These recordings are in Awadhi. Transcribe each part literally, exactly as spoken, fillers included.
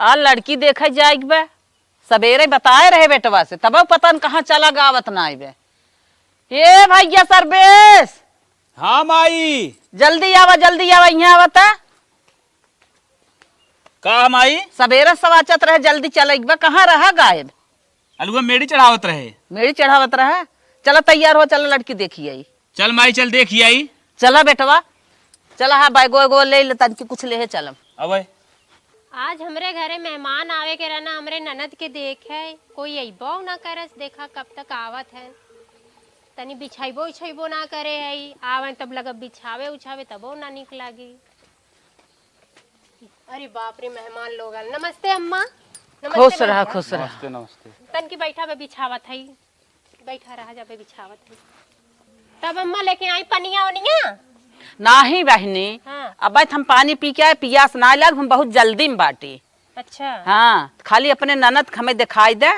आ लड़की देखे जाइक बे, सबेरे बताए रहे बेटवा से, तब पता न कहाँ चला गावत ना आइबे। ए भैया सर्वेश, हाँ माई। जल्दी आवा, जल्दी आवा, यहाँ आवा त। का माई? सबेरे सवाचत रहे, जल्दी चला एक बा, कहाँ रहा गायब? अलुआ मेड़ी चढ़ावत रहे। मेड़ी चढ़ावत रहे? चला तैयार हो, चला लड़की देखी आई। चल माई, चल देखी आई। चला बेटवा, चला, हाँ, बैगो वैगो ले ले, तनकी कुछ लेहे चलम। अबे। आज हमरे घरे मेहमान आवे के रहना, हमरे ननद के देखे, कोई अइबो ना करस, देखा कब तक आवत है। तनी बिछाइबो उछाइबो ना करे है, आवन तब लग बिछावे उछावे तबो ना निक लागी। अरे बाप रे, मेहमान लोग आल। नमस्ते अम्मा। नमस्ते खुश रहा, भैया। खुश रहा। नमस्ते, नमस्ते। तनकी बैठा बे, बिछावत है। बैठा रहा, जबे बिछावत है। तब अम्मा लेके आई पनिया ओनिया? नाही बहिनी, हाँ। अब हम पानी पी के आए, पियास ना लाग, हम बहुत जल्दी में बाटी। अच्छा। हाँ, खाली अपने ननद के हमें दिखाई दे,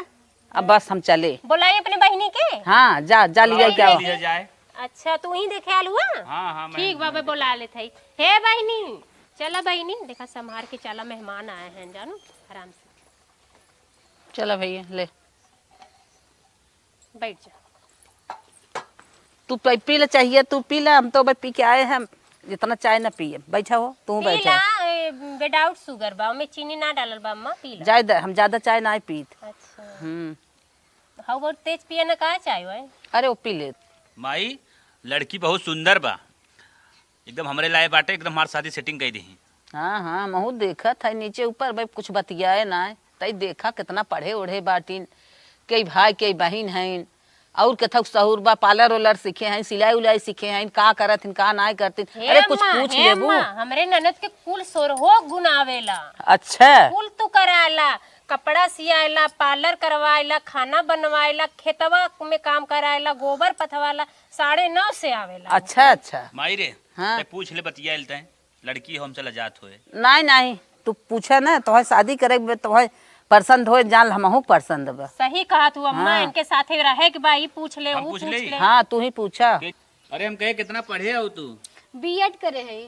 अब बस हम चले। बोलाई अपने बहिनी के? हाँ, जा, जा लिया बोलाओ, क्या? ले लिया जाए। अच्छा, तू ही देखे आलू है? हाँ, हाँ, मैं ठीक बा, मैं बोला लेत हई। हे बहिनी, चला बहिनी, देखा संभार के चला, मेहमान आए हैं, जानू, आराम से। चला भैया, ले। बैठ जा। तू पी, पी ले चाहिए, तू पी ले, हम तो भाई पी के आए हैं, इतना चाय ना पिए। बैठा हो, तू पी बैठा। ला, ए, without sugar बा, ओमे चीनी ना डालल बा, अम्मा, पी ला। जाए दे, हम ज्यादा चाय ना पीत। अच्छा। हम्म। हाँ, बहुत तेज पिए ना, का चाय वाय? अरे, वो पी ले। माई, लड़की बहुत सुंदर बा, एकदम हमरे लाए बाटे, एकदम हमार शादी setting कई दही। हाँ, हाँ, महू देखत है नीचे ऊपर, भाई कुछ बतियाए ना है। तई देखा कितना पढ़े ओढ़े बाटिन, कई भाई कई बहिन हईन, और कथक सहूर बा, parlour उलर सीखे हईन, सिलाई उलाई सीखे हईन, का करत हिन, का नाय करतिन। हे अरे कुछ अम्मा, पूछ हे लेबू। अम्मा, हमरे ननद के कुल सोरहो गुण आवेला। अच्छा। कुल तू कराला, कपड़ा सियाला, parlour करवाएला, खाना बनवाएला, खेतवा में काम कराएला, गोबर पथवाला, साढ़े नौ से आवेला। अच्छा, अच्छा। माई रे, हाँ। तै पूछ ले, बतिया लेते हैं। लड़की हो, हमसे लजात होए। नाहीं, नाहीं, तू पूछे ना, तोहे शादी करे के बे, तोहे पसंद होए, जान ल हमहू पसंद बा। सही कहा तू अम्मा, हाँ। इनके साथे रहे के बा, ई पूछ ले, हम ऊ पूछ पूछ लेई? ले। हाँ, तू ही पूछा। के-, अरे हम कहे, कितना पढ़े हो तू? बीएड करे है।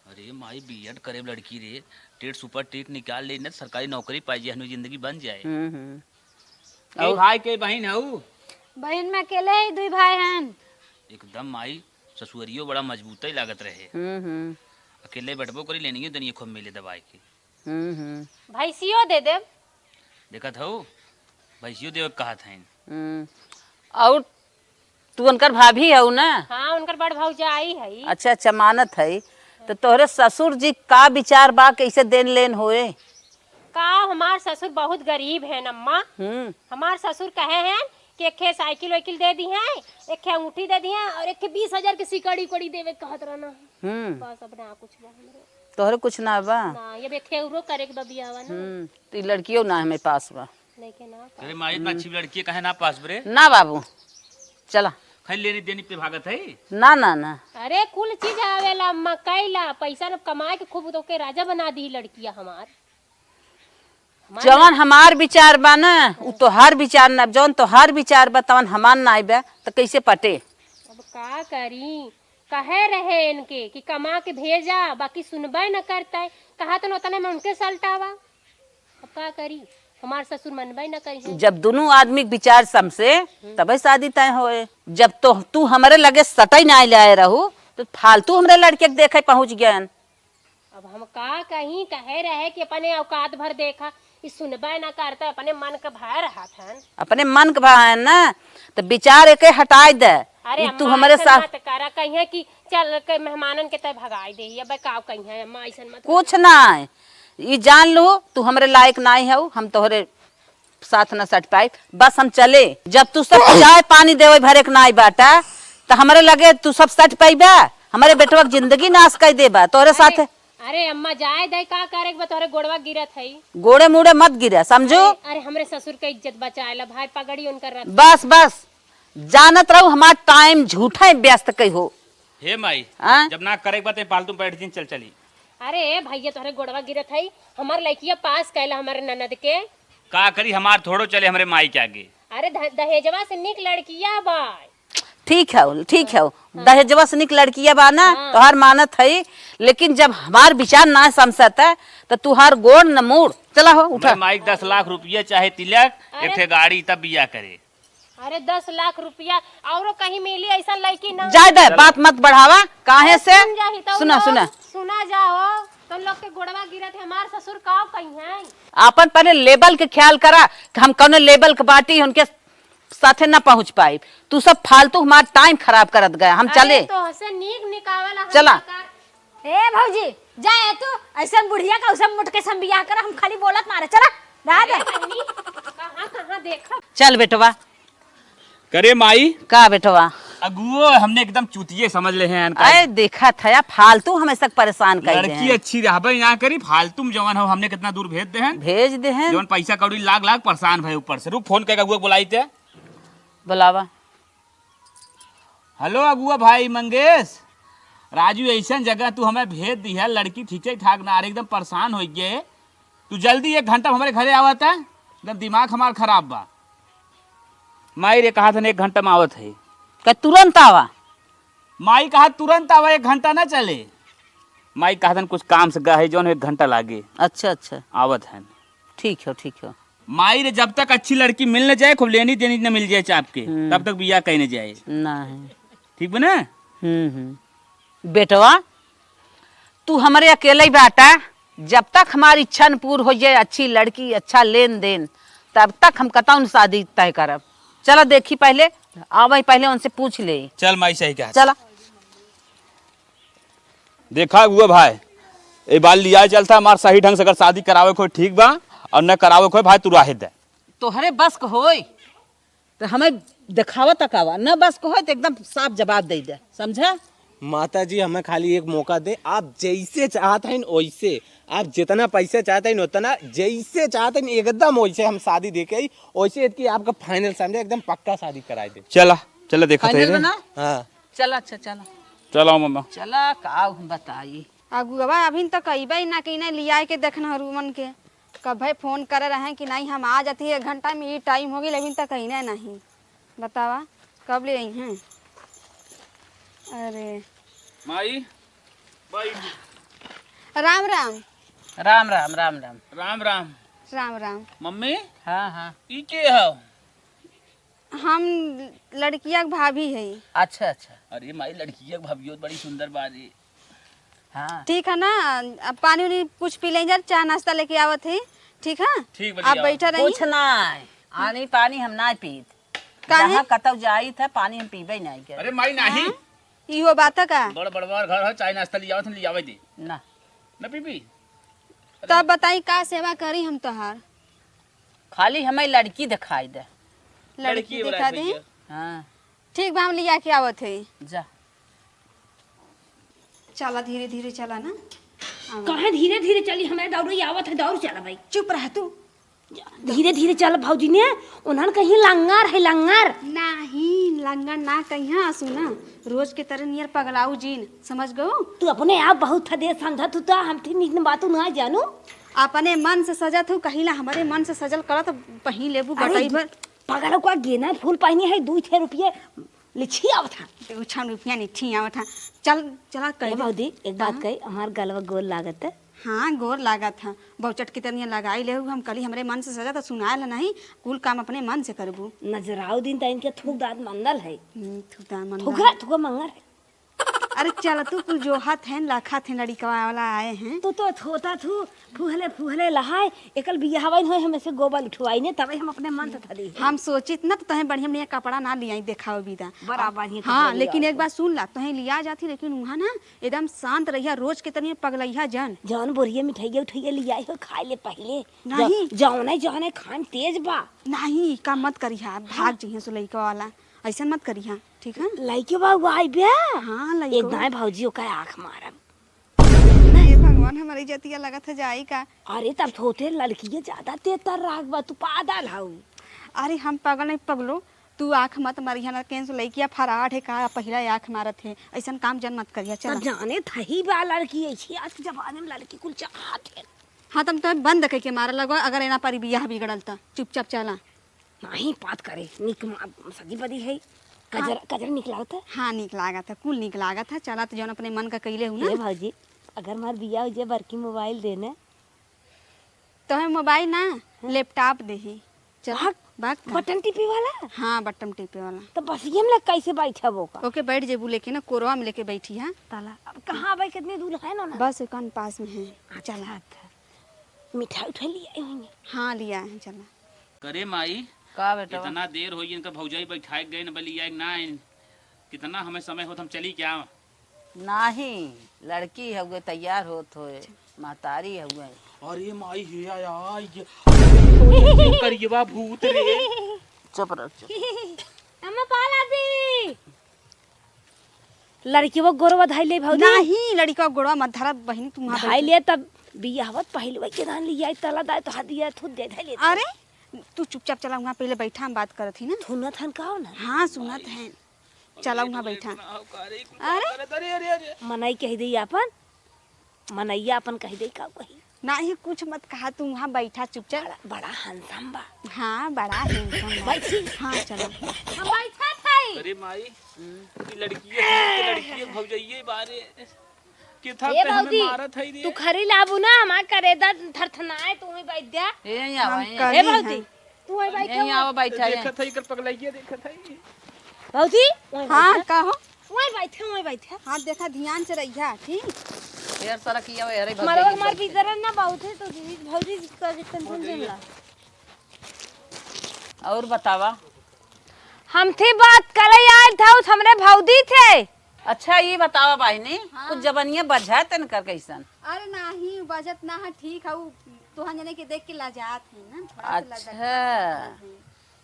अरे माई, बीएड करे लड़की रे, टेट सुपर टेट निकाल ले, न सरकारी नौकरी पाई जाए, हनु जिंदगी बन जाए। हम्म, हम्म। के और? भाई के बहिन हऊ? बहिन में अकेले ही दुई भाई हन। एकदम माई, ससुरियो बड़ा मजबूत ही लागत रहे। हम्म, हम्म। अकेले बैठबो करी, लेनियो देनियो खूब मिले दबाई के। हम्म, हम्म। भैंसियो दे देब। देखत हऊ, भैंसियो देवे के कहत हईन। हम्म। और तू उनकर भाभी हऊ ना? हाँ, उनकर बड़ भौजाई हई। अच्छा, अच्छा, मानत हई। तो तोहरे ससुर जी का विचार बा, कैसे देन लेन होए? का, हमार ससुर बहुत गरीब हैं अम्मा। हम्म। हमार ससुर कहे हैं कि एक ठे साइकिल वाइकिल दे दिहें, एक ठे अंगूठी दे दिहें और एक ठे बीस हजार के सिकड़ी उकड़ी देवे कहत रहना। हम्म। बस अब ना कुछ बा हमरे। तोहरे कुछ ना बा? ना, ये एक ठे औरो करे के बा बियाहवा ना। हम्म, तो ई लड़कियों ना हमें पास बा। लेके ना अरे माई, इतना अच्छी लड़की काहे ना पास बरे? ना बाबू, चला। खाली लेनी देनी पे भागत है? ना, ना, ना। अरे कुल चीज आवेला, मकई ला, पैसा न कमाए के खूब तो के राजा बना दी लड़किया हमार। हमार जवन हमार विचार बा ना, उ तोहार विचार ना, जवन तोहार विचार बा, तवन हमार ना आइबे, त कैसे पटे? अब का करी, कहे रहे इनके कि कमा के भेजा, बाकी सुनबे न करते, कहा तो उतने में उनके सलटावा। अब का करी, हमार ससुर मनबे न करिहें। जब दुनू आदमी के विचार समसे, हम्म। तबे शादी तय होए। जब तो तू हमरे लगे सटई नाहीं लाए रहू, तो फालतू हमरे लड़के के देखे पहुँच गयन। अब हम का कहीं, कहे रहे कि अपने औकात भर देखा, ई सुनबे न करते, अपने मन के भय रहत हन। अपने मन के भय है ना, तो विचार एके हटाए दे। अरे ई तू अम्मा, हमरे ऐसन साथ मत करा, कहिए कि चल के मेहमानन के तय भगाई दे, अब का कहिए अम्मा, ऐसन मत कुछ करा। नाहीं, ई जान लू, तू हमरे लायक नाहीं हऊ, हम तोहरे साथ न सट पाई, बस हम चले। जब तू सब चाय पानी देवे भरे के नाहीं बाटा, त हमरे लगे तू सब सट पाइबा? हमरे बेटवा के जिंदगी नाश कर देबा तोहरे अरे, साथ। अरे अम्मा, जाए दे, का करे के बा, तोहरे गोड़वा गिरत हई। गोड़े मुड़े मत गिरा, समझू? अरे, अरे, हमरे ससुर के इज्जत बचाए ला भाई, पगड़ी उनकर रख। बस, बस, जानत रहू हमार टाइम झूठा ही व्यस्त कई हो। हे माई, हाँ? जब ना करे के बा, ते फालतू बैठ जिन, चल चली। अरे भैया, तोहरे गोड़वा गिरत हई, हमार लइकिया पास कैला हमारे ननद के। का करी, हमार थोड़ो चले हमरे माई के आगे। अरे ध-, दहेजवा से नीक लड़किया बा। ठीक है, ठीक है। हाँ। दहेजवा से निक लड़किया बा ना, हाँ। तोहार मानत है, लेकिन जब हमार विचार ना समझत है, तो तुहार गोड़ न मोड़। चला हो, उठा। मैं माई दस लाख रुपया चाहे तिलक, अरे। एक ठे गाड़ी, तब बियाह करे। अरे, दस लाख रुपया औरो कहीं मिली ऐसा लड़की ना? जाए दे, चला। बात मत बढ़ावा। काहे अरे, से? सुन जाही तो सुना, ना, सुना। सुना जाओ, तो लोग के गोड़वा गिरत है, हमार ससुर का कहीं है? आपन पहले लेवल के ख्याल करा कि हम कौनो लेवल के बाटी, उनके साथे ना पहुँच पाई। तू सब फालतू हमार टाइम खराब करत गया। हम अरे चले। तो हसे नीक निकावेला हम चला। का-, ए भौजी, जा ए तू, ऐसन बुढ़िया का उसे मुट के हम बियाह कर, हम खाली बोलत मारे। चला, रह दे। अरे बहिनी, कहाँ, कहाँ देखब? चल बेटवा। करे माई। का बेटवा? अगुओ, हमने एकदम चूतिए समझ ले हैं इनका। अरे देखा था यार, फालतू हमें सब परेशान कर दे लड़की हैं। अच्छी रहबे ना करी, फालतू में जवन हो, हमने कितना दूर भेज दे हैं। भेज दे हैं। जवन पैसा कौड़ी लाग लाग परेशान भए ऊपर से। रुक, फोन करके अगुआ बुलाई ते। बुलावा। हेलो अगुआ भाई मंगेश, राजू ऐसन जगह तू हमें भेज दिया, लड़की ठीक ठाक ना आ रही, एकदम परेशान हो गए। तू जल्दी एक घंटा में हमारे घरे आवत है, एकदम दिमाग हमार खराब बा। माई रे कहा था एक घंटा में आवत है। का तुरंत आवा? माई कहा तुरंत आवा, एक घंटा ना चले। माई कहा था कुछ काम से गए है जौन एक घंटा लागे। अच्छा, अच्छा। आवत है। ठीक हो, ठीक हो। माई रे, जब तक अच्छी लड़की मिल न जाए, खूब लेनी देनी न मिल जाए चाप के, हम्म। तब तक बियाह कहीं न जाए। नहीं। ठीक बा ना? हम्म, हम्म। बेटवा, तू हमरे अकेले ही बाटा, जब तक हमारी इच्छा न पूर हो जाए, अच्छी लड़की, अच्छा लेन देन, तब तक हम कतौ न शादी तय करब। चला देखी पहले, आवै पहले उनसे पूछ ले। चल माई, सही कहा। चला। देखा हुआ भाई, ए बार लिया चलता हमार सही ढंग से, अगर शादी करावे को ठीक बा और न करावे को भाई तू राहे दे। तोहरे बस क होय तो हमें देखावा तकावा, न बस क होय तो एकदम साफ जवाब दे दे, समझा? माता जी, हमें खाली एक मौका दे, आप जैसे चाहत हैं वैसे, आप जितना पैसा चाहत हैं उतना, जैसे चाहत हैं एकदम वैसे हम शादी दे के आई, वैसे कि आपका फाइनल समझे, एकदम पक्का शादी कराई दे। चला, चला देखा फाइनल थे। बना? हाँ। चला, अच्छा, चला। चला, मम्मा। चला, का हम बताई। अगुआ अभिन तक अइबे ना कि नहीं लियाए के देखना हरुमन के। कभे फोन करे रहे कि नहीं हम आ जाती एक घंटा में, ई टाइम हो गई, अभिन तक अइने नहीं। बतावा, कब ले आई हैं? अरे। माई, माई। राम, राम। राम, राम, राम, राम। राम, राम। राम, राम। मम्मी? हाँ, हाँ। ई के हौ? हम लड़किया के भाभी हई। अच्छा, अच्छा। अरे माई, लड़किया के भाभी हो, बड़ी सुंदर बा रे। हाँ। ठीक है ना, अब पानी उनी कुछ पी लें जर, चाह नाश्ता लेके आवत है, ठीक है? ठीक बा, आप ले आओ। बैठा रही। कुछ ना, आनी पानी हम ना पीत। काहे? जहाँ कतौ जाई था, पानी हम पीबे नहीं करे। अरे माई, नहीं। हाँ? इहो बात है का? बड़ बड़वार घर है, चाय नाश्ता ले आवत, ले आवे दे। ना। ना पीबी? तब बताई का सेवा करी हम तोहार? खाली हमें लड़की दिखाई दे। लड़की लड़की दिखा वाला दे? भैया। हाँ। ठीक बा, हम लिया के आवत है। जा। चला, धीरे धीरे चला ना। आवा। काहे धीरे धीरे चली? हमें दौड़ आवत है, दौड़ चला भाई। चुप रह तू। धीरे धीरे चल भौजी ने, उन्हन कहीं लंगर है, लंगर। नहीं, लंगर ना कहीं, सुना, रोज के तरह नियर पगलाऊ जीन, समझ गऊ? तू अपने आप बहुत थदे समझत हू, तो हम थी निक बातू ना जानू। अपने मन से सजत हू, कहिला हमरे मन से सजल करत, पही लेबू अरे, गटई भर। पगल को गेना फूल पहनी है, दू छह रुपये लिछी आवत है। दू छह रुपया लिछी आवत है। चल, चला कह ए दे। भौजी, एक बात हाँ? कही, हमार गलवा गोल लागत है। हाँ, गोर लागत है। बहुचट की तरह लगाई लेहू, हम कली हमरे मन से सजा तो सुनायल है नहीं, कुल काम अपने मन से करबू। नजराऊ दिन त इनके थूक दांत मंदल है। हम्म, थूक दांत मंदल थूकरा, है। थूका मंगर है। अरे चल, तू कुल जोहत है, लाखत है, लड़िकवा वाला आए हैं। तू तो थोता थू, फुहले फुहले लहाय, एकल बियाहवाइन होय, हम ऐसे गोबल उठवाई ने, तबे हम अपने मन से थदी। हम सोचित ना तो तोहे बढ़िया बढ़िया कपड़ा ना लियाई देखावे बिदा। बराबर ही हाँ, कपड़ा लेकिन लियाओ एक तो। बात सुन ला, तोहे लिया जाती, लेकिन वहाँ ना एकदम शांत रहिया, रोज के तनिया पगलैया जन। जौन बोरिया मिठाइया उठाइया लियाई हो, खाए ले पहिले। नहीं। ज-, जौने, जौने खान तेज बा। नहीं, ई काम मत करिहा, भाग जइहे सो लइका वाला। ऐसन मत करिहा, ठीक है? लइके बा, वो आई बे। हाँ, लइको। एक दाएं भौजी ओका आँख मारब। नहीं, भगवान, हमारी जतिया लगत है जाई का। अरे, तब थोते लड़किया ज्यादा तेतर राग बा, तू पागल हऊ। अरे, हम पागल नहीं पगलो, तू आँख मत मारिहा ना, केन से लइकिया फराड है का, पहिला आँख मारत है, ऐसन काम जन मत करिहा, चल। तब जाने थही बा लड़की ऐसी, आज के जमाने में लड़की कुल चाहत है। हाँ, तब तो बंद कइके मारा लगो, अगर एना परी बियाह बिगड़ल त चुपचाप चला। नहीं, बात करे, निक मा-, सजी बदी है। कजरा, कजरा निक लागत है? हाँ, निक लागत है, कुल निक लागत है। चला तो जौन अपने मन का कइले हूँ ना। ए भौजी, अगर हमार बिया हो जाए, बड़की मोबाइल देने। तोहे मोबाइल ना, हाँ। लैपटॉप देही। चल, भाग। भाग का? बटन टिपे वाला? हाँ, बटन टिपे वाला। तो बस ये हम लोग कैसे बैठब ओका? ओके, बैठ जेबू लेके ना, कोरवा में लेके बैठी है। ताला, अब कहाँ भाई, कितनी दूर है ना, ना? बस एकान पास में है। अच्छा, चला। अच्छा। मिठाई उठाई लिया होंगे। हाँ, लिया है, चला। करे माई, का बेटवा? इतना देर होई, इनका भौजाई बैठाए गए न, बलिया ना आइन। कितना हमें समय होत, हम चली क्या? नाही, लड़की हउए, तैयार होत होए, महतारी हउए। अरे माई, हे आया, ये करियवा भूत रे। चुप रह, चुप। अम्मा, पाला दी। लड़किवा गोरवा धइले भौजी। नाही, लड़का गोरवा मत धरा बहिनी, तू वहाँ बैठ। धइले तब बियाहवत पहिले वही के धान लिया, तला दाए तो हाथ दिया, थूत दे धइले। अरे, तू चुपचाप चला, वहाँ पहिले बैठा, हम बात करत ही ना। सुनत हन का हो ना? हाँ, सुनत हैं। चला, वहाँ बैठा। अरे? अरे, अरे, अरे। मनई कह दे आपन, मनैया आपन कह दे, का कही? नाही, कुछ मत कहा, तू वहाँ बैठा चुपचाप। बड़ा, बड़ा handsome बा। हाँ, बड़ा handsome बा। बैठी। हाँ, चलो। हम बैठा था। अरे माई, ई लड़की है, लड़की है, भौजाइये बारे। के था ए ते हमें भौजी, मारत है रे। तू खरी लाबू ना, हमार करेदा थरथनाए, तू ही बैठ जा। ए, यहाँ हम आवा, यहाँ। करी ए भौजी, हैं। तू ही बैठ यहीं जा। आवा, बैठा है। देखत है, एकर पगलैया देखत है। भौजी, वहीं हाँ, बैठा। का हो? वहीं बैठा, वहीं बैठा। हाँ, देखा, ध्यान से रहिया, ठीक? ढेर सारा किया हुआ है, अरे भौजी, हमारे, हमार बैठा। भीतर ना बहुत है, तो दीदी, भौजी का कितना भूल भौजी। जमला। और बतावा? हम थी बात करे आए था, उस हमरे भौजी थे। अच्छा, ई बतावा बहिनी, हाँ। कुछ जबनिया बझा तन कर कैसन? अरे नाही, बजत ना है, ठीक है, उ तोहन जने के देख के लजात है ना, थोड़ा सा अच्छा। लजात है।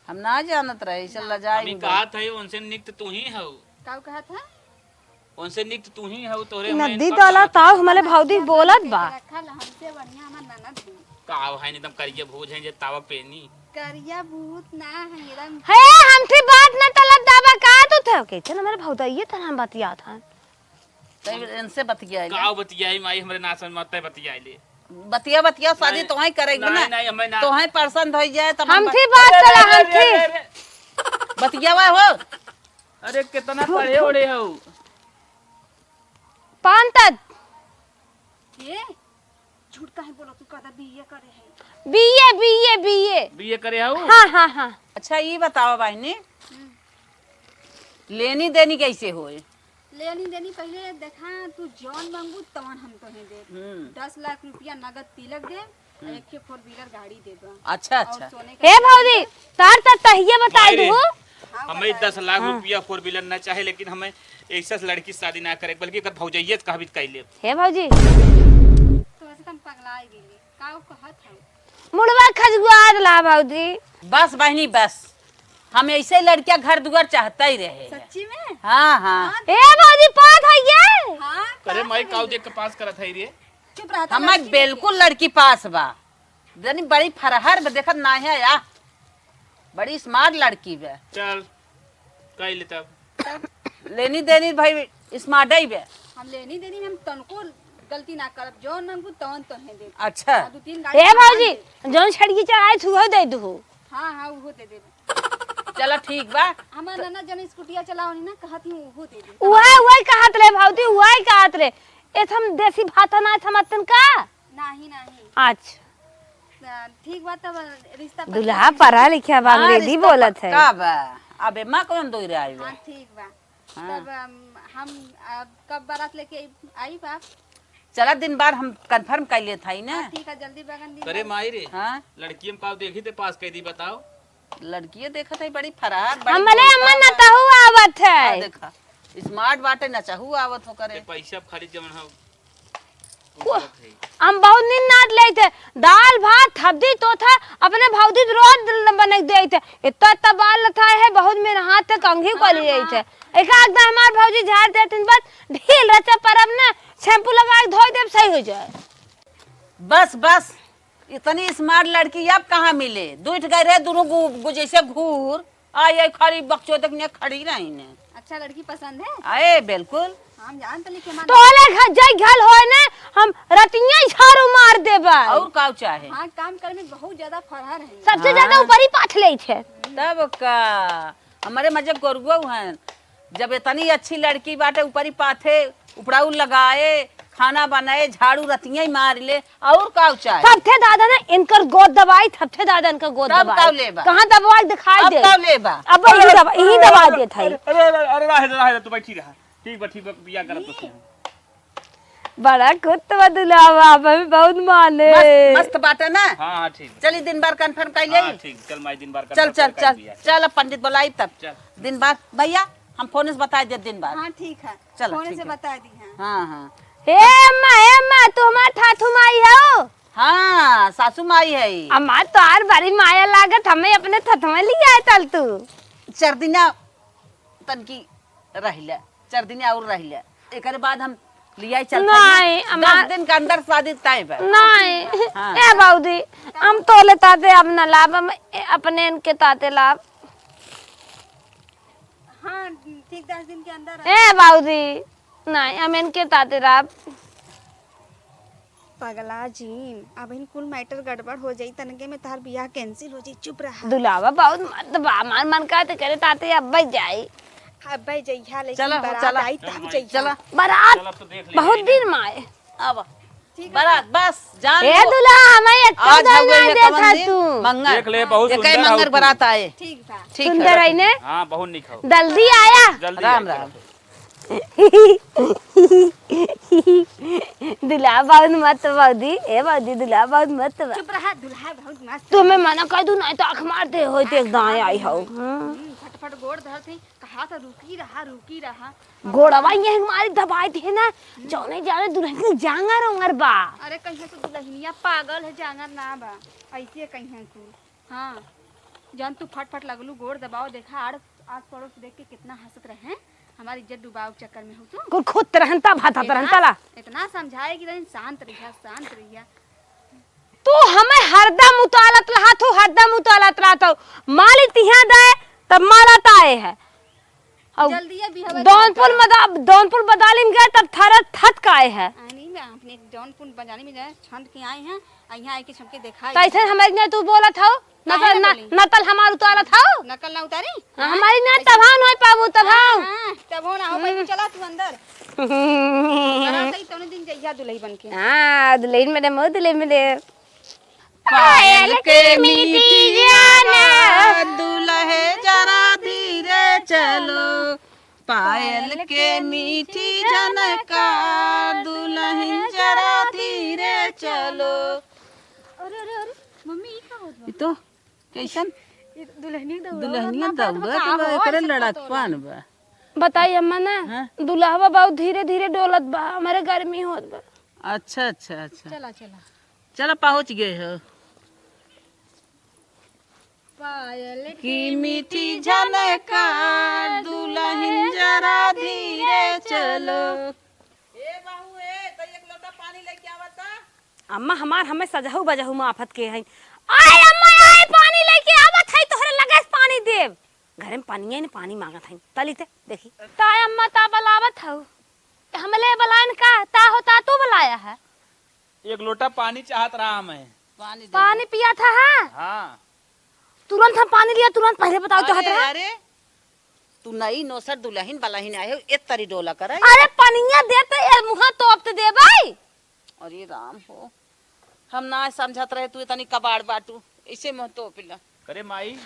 हम ना जानत रहे, ऐसे ना। लजाई हम ही गई। कहा था, उनसे निक तो तू ही हऊ। का कहा था? उनसे निक तो तू ही हऊ, तोरे नदी में इनका ताला बात ताऊ है। हमले भौजी बोलत बा। रखल, हमसे बढ़िया हमार ननद है। का है, एकदम करिया भूज है, जे तावा पेनी। करिया भूत ना है, एकदम। हे, हमसे बात ना तलब दाबा का तू थे? के चल, हमारे भौजाइये तरह हम बतियात हन। तब इनसे बतियाई ले। का बतियाई माई, हमरे ना समझ में आते बतियाई ले। बतिया, बतिया, शादी नहीं, तोहे करेंगे नहीं, ना। नहीं, हमें ना। तोहे पसंद हो जाए तब हम हमसे बात अरे, चला, अरे, हम अरे, थे। अरे, अरे। बतियावा हो। अरे, कितना पढ़े ओढ़े हो? पान तक। ये? झूठ काहे बोलत हऊ? कहता बीए करे है। बीए, बीए, बीए। बीए करे हऊ? हाँ, हाँ, हाँ। अच्छा, ई बतावा बहिनी, हम्म। लेनी देनी कैसे होए? लेनी देनी पहिले देखा, तू जौन मांगबू तौन हम तोहे देब। हम्म। दस लाख रुपया नगद तिलक देब, हम्म। एक ठे four wheeler गाड़ी देब। अच्छा, और अच्छा। सोने का हे भौजी, तार त तहिए बताई भाई रे, दू। हाँ, हमें बताई। दस लाख हाँ। रुपया four wheeler ना चाहे, लेकिन हमें ऐसा से लड़की से शादी ना करे, बल्कि एकर भौजाइये से कहबी त कई लेब। हे भौजी। तो वैसे हम पगला ही गेली। का कहत हऊ? मुड़वा खजुआर ला भौजी। बस बहिनी बस, हम ऐसे लड़किया घर दुआर चाहता ही रहे। सच्ची में? हाँ, हाँ। हाँ। ए भौजी, पास है ये? हाँ, अरे पास माई, है। काऊ देख के पास करत है रे? चुप रहा, हमार लड़की बिल्कुल लड़की पास बा। जनी बड़ी फरहर बा, देखत ना है या। बड़ी smart लड़की बा। चल, कह ले तब। लेनी देनी भाई smart ही बा। हम लेनी देनी में हम तनको गलती ना करब, जौन मांगबू तौन तोहे देब। अच्छा। हाँ, दो तीन गाड़ी ए सामान भौजी, देब। जौन छड़की चढ़ाई थी, उहो दे दू। हाँ, हाँ, उहो दे देब। चला ठीक बा। हमार ननद जौन स्कूटिया चलावनी ना, कहत ही उहो दे देब। उहे, उहे कहत रहे भौजी, उहे कहत रहे। ए हम देसी भात ना समझतन का? नाही, नाही। अच्छा। अ, ठीक बा, तब रिश्ता पक्का दुल्हा है। पढ़ा लिखा बा, हाँ, अंग्रेजी रिश्ता बोलत है। पक्का बा। अब एमा कौन दोई रे आई बा? हाँ, ठीक बा। हाँ। तब, अम, हम, अब कब बारात लेके आई, आई बा? चला, दिन बार हम confirm कर लेत हई ना। हाँ, ठीक है, जल्दी बगन दिन अरे बार। माई रे, हाँ? लड़की हम का देखी थे पास कर दी, बताओ। लड़किए देखत है, बड़ी फरहर, बड़ी हमरे बोलता अम्मा बा। नतहु आवत है। हाँ, देखा, smart बाटे, नचहु आवत हो करे। ए, पैसा खाली जवन हो, वो, उठत है। हम बहुत नींद नाद लेते, दाल भात, थब्दी, तोथा, अपने भौजी रोज बने देते। इतना, इतना बाल लथा है, बहुत मेहनत से कंघी को लिए हाँ, थे। हाँ। एक आध दाई हमार भौजी झाड़ देती, बस ढील रचा, पर अब ना shampoo लगा के धोई देब, सही हो जाए। बस, बस, इतनी smart लड़की अब कहाँ मिले? दुइ ठे गए रहे, दुनू गु-, गु-, जैसे घूर, आ, ये खाली बकचोदक ने खड़ी रही ने। अच्छा, लड़की पसंद है? अरे, बिल्कुल। हम जानत नहीं के माने। तोले घर जाई घर होए ने, हम रतिया ही झाड़ू मार देबे। और का चाहे? हाँ, काम करे में बहुत ज्यादा फरहर है। सबसे ज्यादा हाँ। ऊपरी पाछ ले छे। तब का? हमरे मजे गोरुआ हैं। जब इतनी अच्छी लड़की बाटे, ऊपरी पाथे उपड़ाऊ लगाए, खाना बनाए, झाड़ू रतिया ही मार ले, और का चाहे? तब थे दादा ना इनकर गोद दबाई, तब थे दादा इनकर गोद तब दबाई। का लेबा? कहाँ दबाई दिखाई अब दे। का लेबा? अब यही अरे, दबा-, यही अरे, दबा अरे, देत है। अरे, अरे, अरे, रहे दे, रहे दे, तू बैठी रहा। ठीक बा, ठीक बा, बिया करत तो हैं। बड़ा कुत्त बा दुल्हा बा, हमें बहुत माने। मस्त, मस्त बाटे ना? हाँ, हाँ, ठीक बा। चली दिन बार confirm कर ले। हाँ, ठीक, चल माई दिन बार चल, confirm चल, कर चल, बिया। चल अब पंडित बुलाई तब। चल। दिन बार, भैया, हम फोन से बताई दे दिन बार। हाँ, ठीक है। चलो, फोन ठीक से है। बता दी, हाँ। हाँ, हाँ। हे अम्मा, हे अम्मा, तू हमार ठाठू माई हो? हाँ, सासू माई है। अम्मा, तोहार बड़ी माया लागत, हमें अपने थथवा लिया है तल तू। चार दिना तनकी रहिला, चार दिन और रहिला, एकरे बाद हम लियाई चलते हैं। नहीं, दस हमार दिन के अंदर शादी तय बा। नहीं। हाँ। ए बाबूजी, हम तोले ताते अब न लाभ, हम ए-, अपने इनके ताते लाभ। हाँ, ठीक दस दिन के अंदर। ए बाबूजी, नहीं, हम इनके ताते लाभ। पगला जीन, अबहिन कुल matter गड़बड़ हो जाई, तनके में तहार बियाह cancel हो जाई, चुप रहा। दुलावा बहुत मत बा, हमार मन का ते करे ताते अब्बे जाई। अब्बे जइहा, लेकिन चला हो, बारात चला। आई तब जइहा। चला। बारात चला, अब तो देख लिया बहुत है ना। दिन में आए। अब ठीक है। बारात बस जान ए लो। दुल्हा, हमें एक आज कौन हवे ना ये देत कवन है दिन? तू? मंगर। देख ले, बहुत एक सुंदर है मंगर तू। बारात आए। ठीक बा। ठीक सुंदर है। है ने? हाँ, बहुत निक हो। जल्दी आया। जल्दी राम आए, राम। चलो। दुल्हा बहुत मस्त बा बाबूजी, ए बाबूजी, दुल्हा बहुत मस्त बा। चुप रहा, दुल्हा बहुत मस्त तुम्हें बा। मना कर दूं, नहीं तो आँख मार दे होई, तो एक दाएं आई हो। हम्म, फटफट गोड़ धरत है, कहा था रुकी रहा, रुकी रहा। गोड़वा ये हमारी दबाई थे ना, जौने जाने दुल्हन के जांगर उंगर बा। अरे कहीं से दुल्हनिया पागल है, जांगर ना बा, ऐसे कहीं से। हाँ, जौन तू फट फट लगलू गोड़ दबाओ, देखा आड़ आस पड़ोस देख के कितना हंसत रहे, हमारी इज्जत डुबाओ के चक्कर में हो तू। कुल खुद रहन तब हंसत रहन तला। इतना समझाए कि रहन शांत रहिया, शांत रहिया। तू हमें हरदम उतालत रहा, तू हरदम उतालत रहा, तो माली तिहा दे तब मालत आए है। और जल्दी ये बिहवे जौनपुर चलता। मदा-, जौनपुर बदालिम गए तब थारा थत का आए है। आनी में आपने जौनपुर बदालिम गए छंद के आए हैं, आ यहाँ आके सबके दिखाई। कैसे हमारे ने तू बोलत हो? काहे नकल ना ना, बोली? नकल हमार उतारत हो? नकल ना उतारी? हाँ, हमारी ना कैसे? तब हम नहीं पाबू, तब हाँ, हम। हाँ, तब हो ना हो पाई, हम्म। चला तू अंदर। हम्म। बरात आई तौने दिन जइहा दुल्ही बन के। हाँ, दुल्हन में रे, मो दुल्हन में रे। पायल के मीठी झनका, दुल्हे जरा धीरे चलो। पायल के मीठी झनका, दुल्हन जरा धीरे चलो। अरे, अरे, अरे, मम्मी, ई का होत बा? ई तो कैसन? ई दुल्हनिया दौड़त दुल्हनिया बा, दौड़त का बा, हो, एकरे ऐसे लड़कपन पतोला? बा। बताई अम्मा ना, हाँ? दुल्हवा बहुत धीरे धीरे डोलत बा, हमारे गर्मी होत बा। अच्छा, अच्छा, अच्छा। चला, चला। चला, पहुँच गए हो। पायल की मीठी झनकार, दुल्हन जरा धीरे चलो। ए बहू, ए, तो एक लोटा पानी लेके आवा ता। अम्मा हमार हमें सजहू बजहू में आफत के हई। आए अम्मा, आए, पानी लेके आवत हई, तोहरे लगे से पानी देब। घरे में पानी है न, पानी मांगत हई। तली ते, देखी। ताए अम्मा, ता बलावत हऊ। हमले बलायन का, ता होता तू बलाया है। एक लोटा पानी चाहत रहा हमें। पानी दे पानी दे। पिया था, हाँ? हाँ। तुरंत हम पानी लिया, तुरंत पहले बताओ चाहत अरे, रहा। अरे, तू नई नोसर दुल्हन बलहिन आए हो, ए तरी डोला करे। अरे पनिया दे त ए मुहा तोप त दे भाई। अरे राम हो, हम ना समझत रहे तू इतनी कबाड़ बाटू, इसे मुँह तोप ला। करे माई।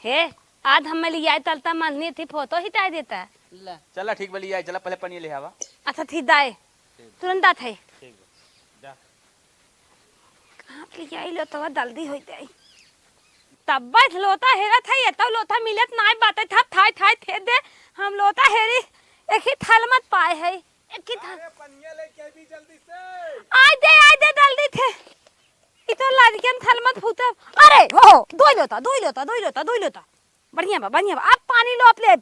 हे, आज हम लियाए तलता मननी थी, फोटो हिटाई देता। ला। चला ठीक बा, लियाए, चला पहले पनिया ले आवा। अच्छा थी दाए, ठीक। तुरंत आत है। ठीक बा, जा। कहाँ पे लियाई लोतवा दल्दी होई जाई। तब बैठ लोता हेरत है, ये तो लोता मिलत नाई बाटे था, थाई थाई थे दे, हम लोता हेरी, एक ही थलमत पाए है। एक ही थाल। अरे, पनिया लेके अइबी जल्दी से। आइ दे, आइ दे, जल्दी थे। इ तो लाजिकन थलमत फूटब। अरे, हो, हो, दोई लोता, दोई लोता, दोई लोता, दोई लोता। बढ़िया बा, बढ़िया बा। अब पानी लोप ले।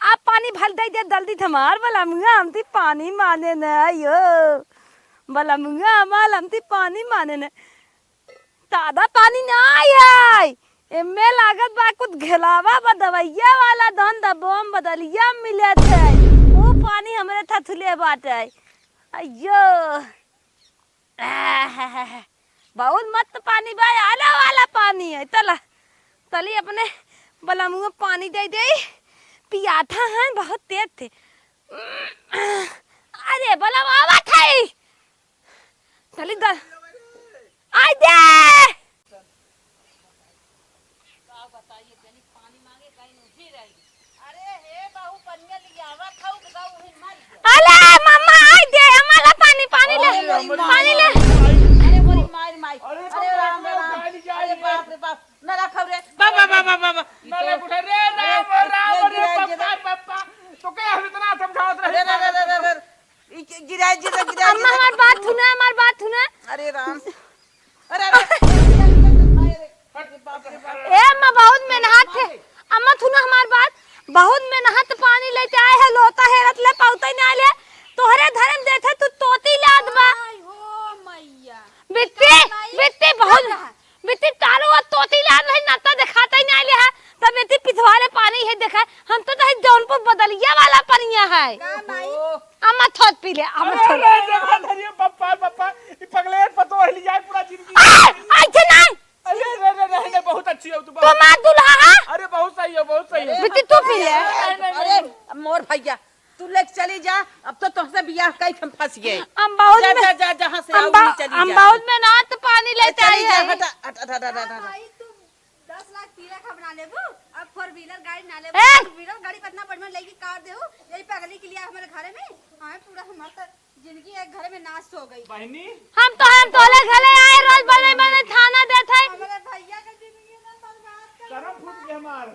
अब पानी भल दे दे, जल्दी थे मार, बलमुआ, हमती पानी माने न, यो। बलमुआ, हमार हमती पानी माने न। तादा पानी ना आई है। एमे लागत बा कुछ घेलावा बा, दवैया वाला धन दबोम बदलिया मिलत है। ऊ पानी हमरे थथुले बाटे। अयो। आह, बहुत मस्त पानी बा, आला वाला पानी है। तला, तली अपने बलमुआ पानी दे दे। पियाथा हैं, बहुत तेज थे। अरे, बलम आवत है। चली द-, आइ दे। अरे मम्मा, आइ दे, अम्मा ला पानी, पानी ले, अरे, पानी ले। अरे, बोली मार, मार। अरे, अरे, राम, राम। अरे, बाप रे, बाप। ना रखब रे। बाबा, बाबा, बाबा। ना रख उठा रे, अरे, राम, राम, ये अरे गिराई, ये पप्पा, पप्पा। तो क्या हम इतना समझावत रहे? अरे, अरे, अरे, अरे, अरे। ई के गिराई, गिराई, गिराई, अम्मा, गिराई। हमार बात सुना, हमार बात सुना। अरे राम। अरे, अरे। बाप रे बाप। ए अम्मा, बहुत मेहनत है। अम्मा, सुना हमार बात। बहुत मेहनत पानी लेते आए हैं, लोटा हेरत ले, पौते ना ले। तोहरे धर्म देथे, तू तोती लाद बा। आय हो मैया। बिट्टी, बिट्टी, बहुत। बित्ती टारू आ तोती लान रही, नाता देखाता ही ना ले है। तब एती पिछवाले पानी है, देखा, हम तो नहीं जौनपुर बदलिया वाला पनिया है। का माई? अम्मा थोत पी ले, अम्मा अरे, थोत। अरे, देखा धरिए, पप्पा, पप्पा, ई पगले पतो हिल जाए पूरा जिंदगी। आ, ऐसे नहीं। अरे, अरे, अरे, अरे, बहुत अच्छी हो तू, तो बहुत। माँ दुल्हा है? अरे, बहुत सही हो, बहुत सही हो। बित्ती तू पी ले। नहीं, नहीं, अरे, नहीं। मोर भैया, तू लेके चली जा, अब तो तोहसे बियाह कई के हम फंस गए। हम बहुत जा, में, जा, जा, जहाँ से हम आओ, बा-, वहीं चली हम जा। बहुत मेहनत पानी अरे लेते चली आई जा, है। हटा, हटा, हटा, हटा, हटा। भाई, तू दस लाख तिलक हम ना लेबू, अब four wheeler गाड़ी ना लेबू, ए! Four wheeler गाड़ी पे इतना बढ़िया लेके कार देहू, यही पगली के लिए हमारे घरे में, हमें पूरा हमारा तो जिंदगी एक घर में नाश हो गई। बहनी। हम तो, हम तोले घरे आए, रोज बने बने थाना देत है। हमारे भैया का जिंदगी ना बर्बाद कर करम फूट गया हमार।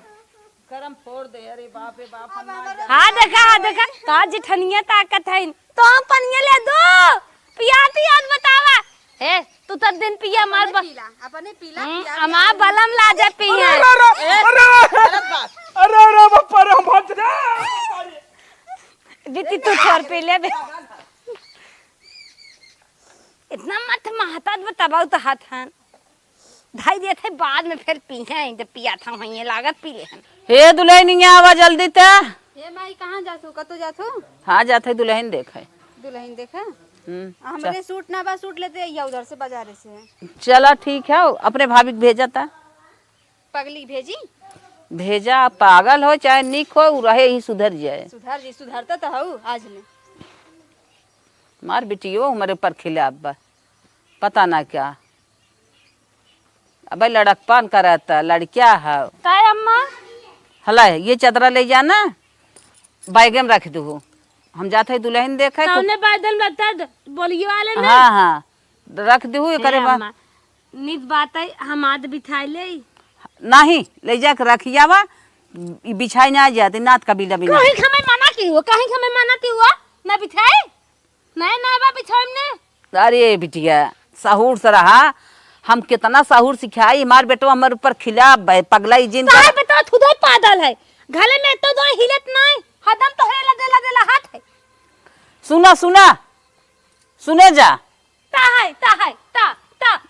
करम फोड़ दे, अरे बाप रे बाप, हम ना जाने। हाँ देखा, हाँ देखा, तोहार जेठनिया ताकत है। तो हम पनिया ले दो, पियाती याद बतावा। हे, तू तो दिन पिया मार अपने ब-, पीला, अपने पीला, हम्म, पिया, हमार पिया। बलम ला जा पिया। अरे, अरे, अरे, ए, अरे, अरे, गलत बात। अरे, अरे, बाप रे, हम हट रे। बिट्टी तू छोड़ पी ले बे। इतना मत महतात बतावा तो हाथ हन। धई देत है, बाद में फिर पीहे, जब पियाथा होइए लागत पी लेहन। हे दुल्हनिया, आवा जल्दी ते। हे माई, कहाँ जाथू? कतो जाथू? हाँ, जात है दुल्हन देखे। दुल्हन देखे? हम्म, आ, हमरे चल। सूट ना बा, सूट लेते आइया उधर से, बाजारे से। चला ठीक है, अपने भाभी के भेजा ता। पगली भेजी? भेजा, पागल हो चाहे निक हो, उ रहे ही सुधर जाए। सुधर जी, सुधरता तो हऊ आज ले। मार बिटियो हमरे ऊपर खिलाफ बा, पता ना क्या। अबे लड़कपन करत, लड़किया है। काय अम्मा? हला, ये चदरा ले जाना, बैगे में रख दू। हम जात है दुल्हन देखे, कौने बादल में तद बोलियो वाले में? हाँ, हाँ, रख दू, एकरे बाद। अम्मा, नित बात है, हम आद बिछाई ले। नहीं, ले जाके रखियावा, ई बिछाई ना जाते, नात कबीला बिना। कहीं हमें मना की हुआ, कहीं हमें मना की हुआ, ना बिछाई? नहीं, नहीं बा, बिछाई ने। अरे बिटिया, सहूर से रहा, हम कितना सहूर सिखाई, हमार बेटवा हमारे ऊपर खिलाफ बा, पगलाई जिन तोहार कर। बेटवा खुदे पागल है, घरे में तो दो हिलत नहीं, हदम तो हेला देला देला हाथ है। सुना, सुना, सुने जा। ता है, ता है, ता, ता।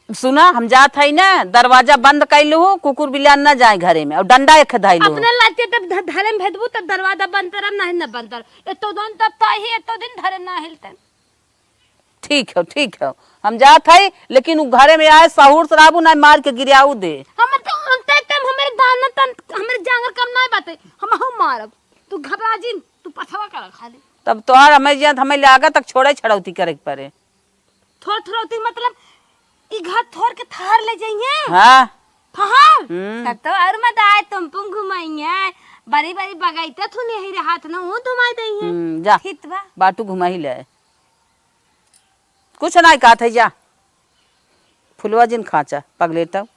सुना, हम जात है ना, दरवाजा बंद कर लू, कुकुर बिलान ना जाए घरे में, और डंडा एक धाई लू। अपने लाते तब ध-, धरे में भेजबू, तब दरवाजा बंद करब, नहीं न बंद करब। एतो दिन तब ताही, एतो दिन धरे ना हिलतन। ठीक है, ठीक है, हम जात है, लेकिन उ घरे में आए, सहूर से रहबू, ना मार के गिराऊ दे। हम तो उनते कम, हमारे दाना तन, हमारे जांगर कम ना बाटे, हम हूँ मारब। तू घबरा जिन, तू पछवा कर खाली। तब तोहार हमें जियत, हमें लागत तक छोड़े छड़ौती करे के पड़े। थोर थोरौती मतलब ई घर थोर के थार ले जाइए। हाँ। फहार? हम्म। तब तो और मजा आए, तुम पुम घुमाइए, बड़ी बड़ी बगैते थुने ही रहा था ना, वो घुमाई दइए। हम्म, जा। ठीक बा। बाटू घुमाई ले। कुछ नाहीं कहत है, जा। फुलवा जिन खाचा, पगलेटव।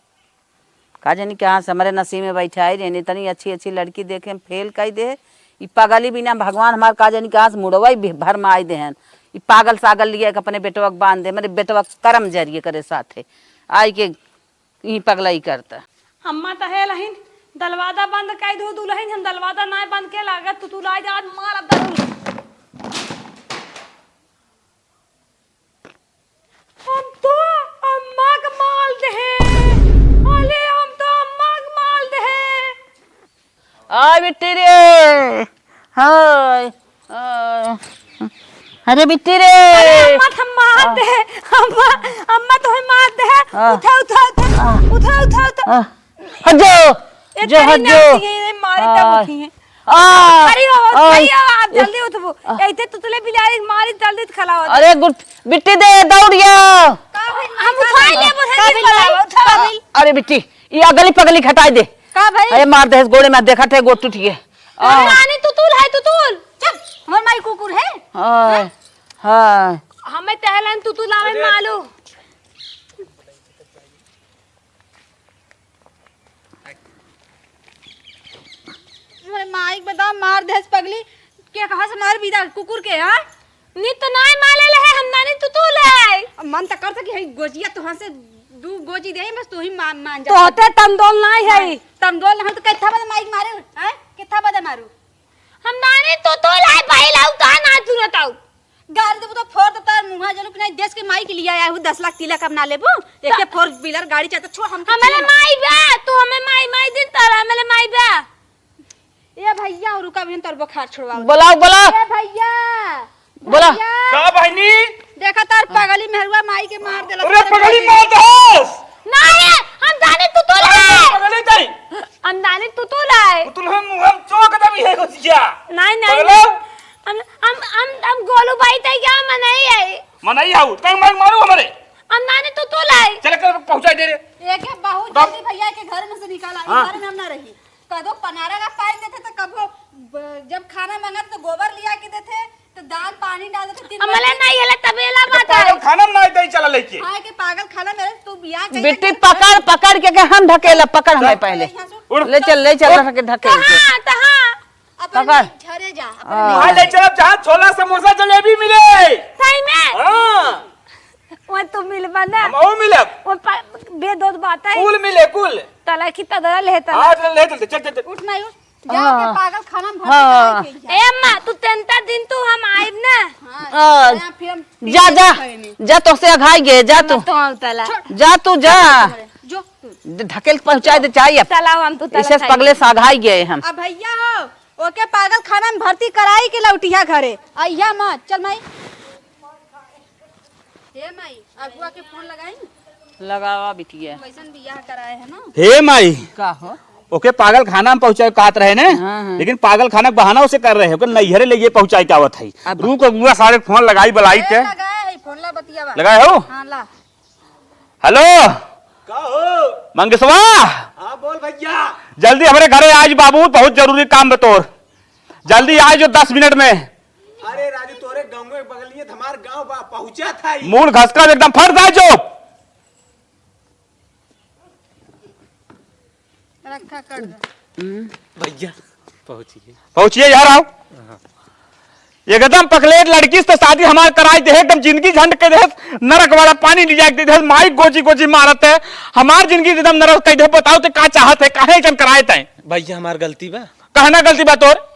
का जानी कहाँ से हमरे नसीब में बैठाई रहनी, इतनी अच्छी अच्छी लड़की देखे, हम फेल कई दे। ई पगली बिना भगवान हमार का जानी कहाँ से मुड़वा ही भर में आई देहन। ई पागल सागल लिया के अपने बेटवा के बांध दे, मेरे बेटवा के करम जरिए करे साथे। आई के ई पगलाई करता। अम्मा त हे लहिन, दलवादा बंद कई दू दुल्हन, हम दलवादा नाय बंद के लागत, तू, तू लाई जात मार अब दरुल। हम तो अम्मा के माल देहे। अरे, हम तो अम्मा के माल देहे। आ बिट्टी रे। हाय। आ। अरे बिट्टी रे। अरे अम्मा, हम मार आ। दे। अम्मा, अम्मा तो मार दे। आ। उठा, उठा, उठा। आ। उठा, उठा, उठा। आ। हट जाओ। ये जो तेरी हट जाओ। नाती है, ये मारे तब आ। उठी है। आ, अरे हो, आ, अरे हो, आप जल्दी उठबो। आ। ऐसे तुतुले बिलारी मारी जल्दी खलाओ। अरे गुट-, बिट्टी दे, दौड़िया। का भइल? हम उठाई लेबो, का भइल? उठाई। अरे बिट्टी, ये अगली पगली घटाई दे। का भइल? अरे मार दे, गोड़े में देखत है, गोड़ टूट गए। आ। अरे रानी तुतुल है, तुतुल। चुप, हमार माई कुकुर है। हाँ, हाँ। हमें तहलन तुतुल आवे अरे। मालू। अरे माई के बताओ, मार देस पगली। के कहा से मार बिदा कुकुर के, हाँ? नी तो नाय माले ले है, हम नानी तुतुल है। अब मन त कर सकी है गोजिया तोहां से दू गोजी दे, बस तू ही मान, मान जा। तो होते तमदोल नाय है। हाँ, तमदोल ना हो तो कितना बजे माई के मारे, हैं? कितना बजे मारू? हम नानी तुतुल है, भाई लाऊ कहा ना तुरत आऊ। गाड़ी देबू तो फोड़ देता मुंहा जनू कि नहीं, देश के माई के लिए आया हूँ, दस लाख तिलक अब ना लेबू। एक तो फोर व्हीलर गाड़ी चाहता, छोड़ हम हमारे माई बा, तू हमें माई, माई दिन तारा, हमारे माई बा। ए भैया, रुका, अभी हम तोर बुखार छुड़वाओ। बोलाओ, बोलाओ। ए भैया, बोला। भैया। का बहनी? देखा तार पगली मेहरुआ माई के मार देला। अरे पगली मार दहस। नहीं, हम जाने तुतुल है। पगली तई। हम जाने तुतुल है। तुतुल हम, हम चौक दबी है घुसिया। नहीं, नहीं। पगलो। हम, हम, हम, हम गोलू भाई तई क्या मनई है? मनई हाउ, तंग मार मारू हमरे। हम नानी तुतुल है। चल कर पहुंचाई दे रे। एक है बहुत जल्दी भैया के घर में से निकाला, हाँ। घर में हम ना रही। कदो पनारा का पाई देते तो कबो ब-, जब खाना मांगा तो गोबर लिया के देते, तो दाल पानी डाल देते, दिन भर हमले दिन। नहीं हले तबेला तो बात है। पागल खाना में ना दे चला लेके। हाँ, के पागल खाना में तू बियाह कइले बिट्टी के पकड़, पकड़ के, के हम ढकेला, पकड़ हमें चल। पहले। यहाँ से उठ। ले चल, ले चल, उठ। ढकेल, ढकेल के। कहाँ, कहाँ? अपन पकड़। घरे जा, अपन हाँ। वहाँ ले चल, जहाँ छोला, समोसा, जलेबी मिले। सही में? हाँ। वो तो मिलबा ना। हम और मिलब। वो प-, बेदोद बात है। कुल मिले, कुल। तला की तदरा ले तला। हाँ, चल, ले चलते, चल, चल, चल। उठ माई, उठ। जा हाँ। के पागल खाना में भर्ती हाँ। कराई के जा। ए अम्मा, तू तेंता दिन तू हम आइब ना। हाँ, हाँ। जा, फिर हम जा, पीछे जा। खड़े नहीं। जा, तोसे अघाई गए, जा हम तू। तो हम तला। छोड़। जा तू, जा। जो, तू। ढकेल पहुँचाई दे, चाही अब। तला हम तो तला इसे खाई। पगले से अघाई गए हम। अब भैया हो, ओके पागल खाना में भर्ती कराई के लौटिया घरे। अइहा मत, चल माई। हे माई, अगुआ के फोन लगाई? लगावा बिटिया। वैसन बियाह कराए है ना? हे माई। का हो? ओके पागल खाना में पहुँचाए कहत रहे ने, हाँ, हाँ। लेकिन पागल खाना के बहाना उसे कर रहे हैं, ओके नैहरे ले ये पहुँचाए के आवत है। अब रुक अगुआ सारे फोन लगाई बुलाई ए, के। लगाए है, फोन ला बतियावा। लगाए हो? हाँ, ला। हेलो। का हो? मंगेशवा। हाँ, बोल भैया। जल्दी हमरे घरे आज बाबू, बहुत जरूरी काम बा तोर। जल्दी आए जो दस मिनट में। अरे राजू, तोरे गाँव में बगलिए त हमार गाँव बा, पहुँचा था ही। मूड़ घसका एकदम फट जाए जो। रखा कर दे। भैया, पहुँचिए। पहुँचिए यार, आओ। हाँ। एकदम पकलेट लड़की से शादी हमार कराई दे, एकदम जिंदगी झंड के दे, नरक वाला पानी लिया के दे, माई गोजी गोजी मारत है, हमार जिंदगी एकदम नरक कह दे। बताओ ते का चाहत है, काहे ऐसन कराए तैं? भैया, हमार गलती बा। कहना गलती बा तोर?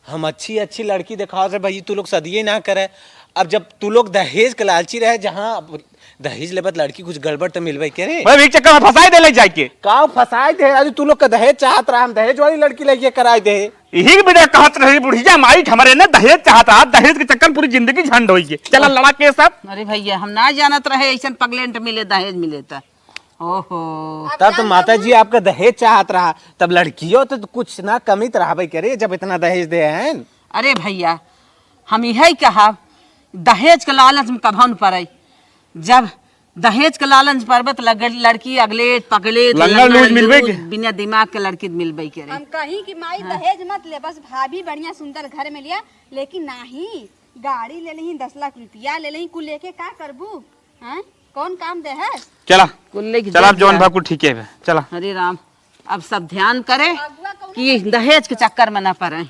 हम अच्छी अच्छी लड़की देखावत रहे भैया, तू लोग सदिये ना करे। अब जब तू लोग दहेज के लालची रहे, जहाँ दहेज लेबत लड़की कुछ गड़बड़ तो मिलबे करे। भाई, एक चक्कर में फंसाई दे ले जाके। का फंसाई दे? अरे तू लोग का दहेज चाहत रहा, हम दहेज वाली लड़की लेके कराई दे। यही के बिना कहत रही बुढ़िया माई, हमरे ने दहेज चाहत रहा, दहेज के चक्कर में पूरी जिंदगी झंड होई गई। चला लड़ा के सब। अरे भैया, हम ना जानत रहे ऐसन पगलेंट मिले, दहेज मिले त। ओहो। तब तो माता जी आपका दहेज चाहत रहा, तब लड़कियों तो कुछ ना कमी तो रहबे करे जब इतना दहेज दे हैं। अरे भैया, हम यही कहा, दहेज के लालच में कभो न पड़े। जब दहेज के लालच में पड़बे तो लग-, लड़की अगले पगले लंगड़ लूज मिलबे के। बिना दिमाग के लड़की मिलबे करे। हम कहीं कि माई हाँ। दहेज मत ले, बस भाभी बढ़िया सुंदर घर में लिया, लेकिन नाही गाड़ी ले लेही, दस लाख रुपया ले लेही, कुल लेके का करबू? हाँ? कौन काम दे है? चला। कुल लेके चला, जा अब जौन दिया। भाग कुल ठीक है बे। चला। हरे राम, अब सब ध्यान करे अगुआ कौनो कि दहेज के चक्कर में ना पड़े।